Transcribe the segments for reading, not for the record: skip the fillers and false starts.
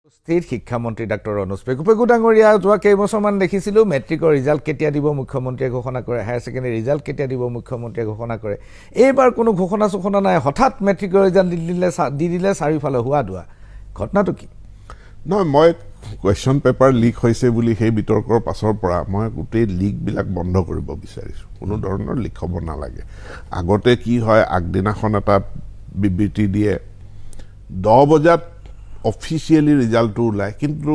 উপস্থিত শিক্ষামন্ত্ৰী ডাক্তৰ ৰণোজ পেগু। পেগু ডাঙৰীয়া, যোৱা কেইবছৰমান দেখিছিলোঁ মেট্ৰিকৰ ৰিজাল্ট কেতিয়া দিব মুখ্যমন্ত্ৰীয়ে ঘোষণা কৰে, হায়াৰ ছেকেণ্ডেৰী ৰিজাল্ট কেতিয়া দিব মুখ্যমন্ত্ৰীয়ে ঘোষণা কৰে। এইবাৰ কোনো ঘোষণা চোষণা নাই, হঠাৎ মেট্ৰিকৰ ৰিজাল্ট দি দিলে, চাৰিওফালে হুৱা দুৱা। ঘটনাটো কি? নহয়, মই কুৱেশ্যন পেপাৰ লিক হৈছে বুলি সেই বিতৰ্কৰ পাছৰ পৰা মই গোটেই লিকবিলাক বন্ধ কৰিব বিচাৰিছোঁ। কোনো ধৰণৰ লিক হ'ব নালাগে। আগতে কি হয়, আগদিনাখন এটা বিবৃতি দিয়ে, 10 বজাত অফিচিয়েলি ৰিজাল্টটো ওলায়, কিন্তু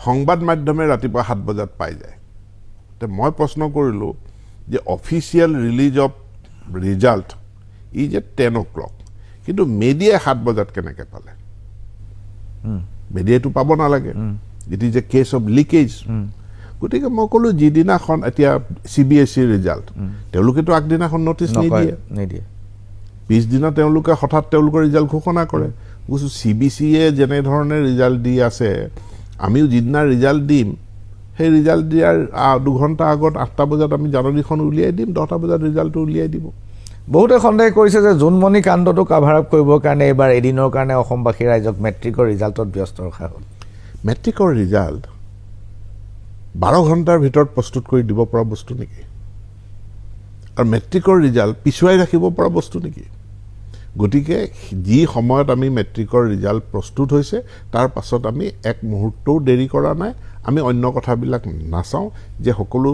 সংবাদ মাধ্যমে ৰাতিপুৱা 7 বজাত পাই যায়। তে মই প্ৰশ্ন কৰিলোঁ যে official release of result is at 10 o'clock, কিন্তু মেডিয়াই 7 বজাত কেনেকৈ পালে? মেডিয়াইটো পাব নালাগে। It is a case of leakage. গতিকে মই ক'লোঁ, যিদিনাখন এতিয়া চি বি এছ ইৰ ৰিজাল্ট, তেওঁলোকেতো আগদিনাখন নটিচ নকয়। নিদিয়ে। নিদিয়ে। পিছদিনা তেওঁলোকে হঠাৎ তেওঁলোকৰ ৰিজাল্ট ঘোষণা কৰে। কৈছোঁ, চি বি চিয়ে যেনেধৰণে ৰিজাল্ট দি আছে, আমিও যিদিনা ৰিজাল্ট দিম, সেই ৰিজাল্ট দিয়াৰ 2 ঘণ্টা আগত 8টা বজাত আমি জাননীখন উলিয়াই দিম, 10টা বজাত ৰিজাল্টটো উলিয়াই দিব। বহুতে সন্দেহ কৰিছে যে জোনমণি কাণ্ডটো কাভাৰ আপ কৰিবৰ কাৰণে এইবাৰ এদিনৰ কাৰণে অসমবাসী ৰাইজক মেট্ৰিকৰ ৰিজাল্টত ব্যস্ত ৰখা হ'ল। মেট্ৰিকৰ ৰিজাল্ট 12 ঘণ্টাৰ ভিতৰত প্ৰস্তুত কৰি দিব পৰা বস্তু নেকি? আৰু মেট্ৰিকৰ ৰিজাল্ট পিছুৱাই ৰাখিব পৰা বস্তু নেকি? গতিকে যি সময়ত আমি মেট্ৰিকৰ ৰিজাল্ট প্ৰস্তুত হৈছে, তাৰ পাছত আমি এক মুহূৰ্তও দেৰি কৰা নাই। আমি অন্য কথাবিলাক নাচাওঁ যে সকলো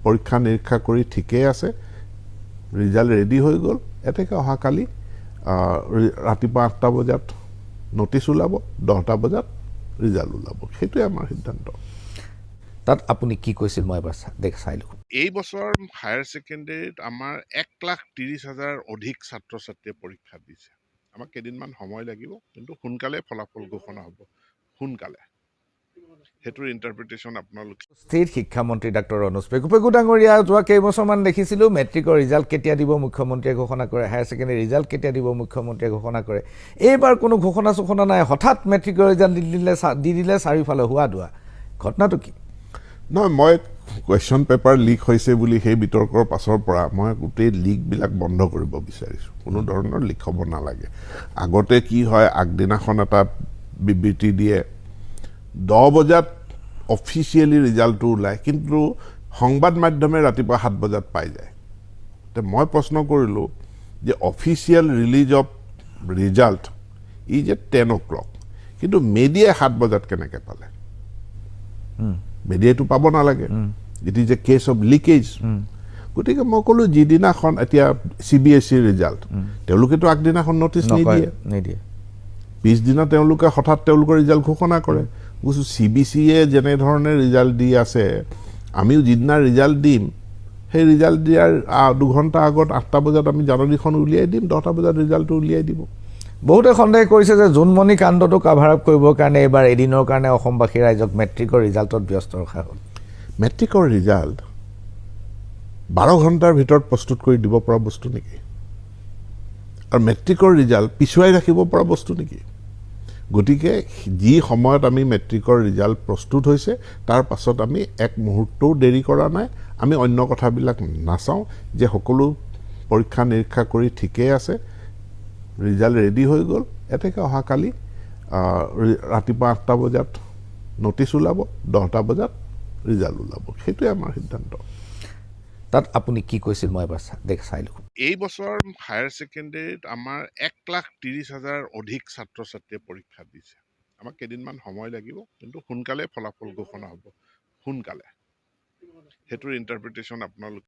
পৰীক্ষা নিৰীক্ষা কৰি ঠিকেই আছে, ৰিজাল্ট ৰেডি হৈ গ'ল। এতেকে অহাকালি ৰাতিপুৱা 8টা বজাত নটিচ ওলাব, 10টা বজাত ৰিজাল্ট ওলাব। সেইটোৱে আমাৰ সিদ্ধান্ত। তাত আপুনি কি কৈছিল, মই এবাৰ চাই লওঁ। এই বছৰ হায়াৰ ছেকেণ্ডেৰীত আমাৰ 1,30,000 অধিক ছাত্ৰ ছাত্ৰীয়ে পৰীক্ষা দিছে। আমাক কেইদিনমান সময় লাগিব, কিন্তু সোনকালে ফলাফল ঘোষণা হ'ব, সোনকালে। সেইটোৰ ইণ্টাৰপ্ৰিটেশ্যন আপোনালোকে উপস্থিত শিক্ষামন্ত্ৰী ডাক্তৰ ৰণোজ পেগু। পেগু ডাঙৰীয়া, যোৱা কেইবছৰমান দেখিছিলোঁ মেট্ৰিকৰ ৰিজাল্ট কেতিয়া দিব মুখ্যমন্ত্ৰীয়ে ঘোষণা কৰে, হায়াৰ ছেকেণ্ডেৰী ৰিজাল্ট কেতিয়া দিব মুখ্যমন্ত্ৰীয়ে ঘোষণা কৰে। এইবাৰ কোনো ঘোষণা চোষণা নাই, হঠাৎ মেট্ৰিকৰ ৰিজাল্ট দি দিলে, চাৰিওফালে হুৱা দুৱা। ঘটনাটো কি? নহয়, মই কুৱেশ্যন পেপাৰ লিক হৈছে বুলি সেই বিতৰ্কৰ পাছৰ পৰা মই গোটেই লিকবিলাক বন্ধ কৰিব বিচাৰিছোঁ। কোনো ধৰণৰ লিক হ'ব নালাগে। আগতে কি হয়, আগদিনাখন এটা বিবৃতি দিয়ে, 10 বজাত অফিচিয়েলি ৰিজাল্টটো ওলায়, কিন্তু সংবাদ মাধ্যমে ৰাতিপুৱা 7 বজাত পাই যায়। তে মই প্ৰশ্ন কৰিলোঁ যে official release of result is at 10 o'clock, কিন্তু মেডিয়াই 7 বজাত কেনেকৈ পালে? মেডিয়াইটো পাব নালাগে। It is a case of leakage. গতিকে মই ক'লোঁ, যিদিনাখন এতিয়া চি বি এছ ইৰ ৰিজাল্ট, তেওঁলোকেতো আগদিনাখন নটিচ নকয়। নিদিয়ে। নিদিয়ে। পিছদিনা তেওঁলোকে হঠাৎ তেওঁলোকৰ ৰিজাল্ট ঘোষণা কৰে। কৈছোঁ, চি বি চিয়ে যেনেধৰণে ৰিজাল্ট দি আছে, আমিও যিদিনা ৰিজাল্ট দিম, সেই ৰিজাল্ট দিয়াৰ 2 ঘণ্টা আগত 8টা বজাত আমি জাননীখন উলিয়াই দিম, 10টা বজাত ৰিজাল্টটো উলিয়াই দিব। বহুতে সন্দেহ কৰিছে যে জোনমণি কাণ্ডটো কাভাৰ আপ কৰিবৰ কাৰণে এইবাৰ এদিনৰ কাৰণে অসমবাসী ৰাইজক মেট্ৰিকৰ ৰিজাল্টত ব্যস্ত ৰখা হ'ল। মেট্ৰিকৰ ৰিজাল্ট 12 ঘণ্টাৰ ভিতৰত প্ৰস্তুত কৰি দিব পৰা বস্তু নেকি? আৰু মেট্ৰিকৰ ৰিজাল্ট পিছুৱাই ৰাখিব পৰা বস্তু নেকি? গতিকে যি সময়ত আমি মেট্ৰিকৰ ৰিজাল্ট প্ৰস্তুত হৈছে, তাৰ পাছত আমি এক মুহূৰ্তও দেৰি কৰা নাই। আমি অন্য কথাবিলাক নাচাওঁ যে সকলো পৰীক্ষা নিৰীক্ষা কৰি ঠিকেই আছে, ৰিজাল্ট ৰেডি হৈ গ'ল। এতেকে অহাকালি ৰাতিপুৱা 8টা বজাত নটিচ ওলাব, 10টা বজাত ৰিজাল্ট ওলাব। সেইটোৱে আমাৰ সিদ্ধান্ত। তাত আপুনি কি কৈছিল, মই এবাৰ চাই লওঁ। এই বছৰ হায়াৰ ছেকেণ্ডেৰীত আমাৰ 1,30,000 অধিক ছাত্ৰ ছাত্ৰীয়ে পৰীক্ষা দিছে। আমাক কেইদিনমান সময় লাগিব, কিন্তু সোনকালে ফলাফল ঘোষণা হ'ব, সোনকালে। সেইটোৰ ইণ্টাৰপ্ৰিটেশ্যন আপোনালোকে